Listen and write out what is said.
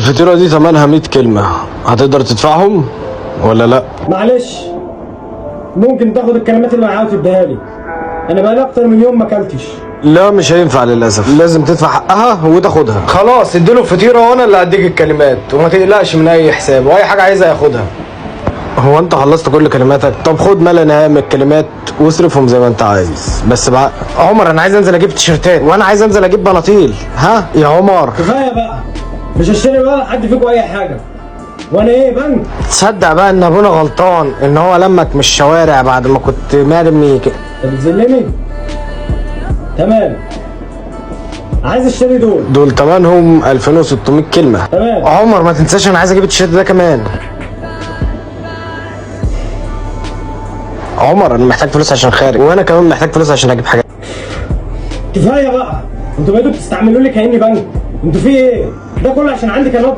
الفاتورة دي ثمنها 100 كلمة، هتقدر تدفعهم ولا لا؟ معلش، ممكن تاخد الكلمات اللي معايا وتديها لي؟ انا بقالي اكتر من يوم ما اكلتش. لا مش هينفع للأسف، لازم تدفع حقها وتاخدها. خلاص اديله الفطيرة وانا اللي هديك الكلمات، وما تقلقش من اي حساب، واي حاجة عايزها ياخدها. هو انت خلصت كل كلماتك؟ طب خد ما لا نهاية من الكلمات واصرفهم زي ما انت عايز، بس بقى عمر انا عايز انزل اجيب تيشيرتات، وانا عايز انزل اجيب بناطيل. ها يا عمر؟ كفاية بقى، مش هشتري ولا حد فيكم اي حاجة. وانا ايه، بنك؟ تصدق بقى ان ابونا غلطان ان هو لمك من الشوارع بعد ما كنت مرمي انت بتذلني؟ تمام، عايز اشتري دول. دول تمنهم 2600 كلمة. تمام. عمر ما تنساش انا عايز اجيب التيشيرت ده كمان. عمر انا محتاج فلوس عشان خارج، وانا كمان محتاج فلوس عشان اجيب حاجات. كفاية بقى، انتوا بقيتوا بتستعملوا لي كاني بنك. انتوا في ايه؟ ده كله عشان عندي كلمات.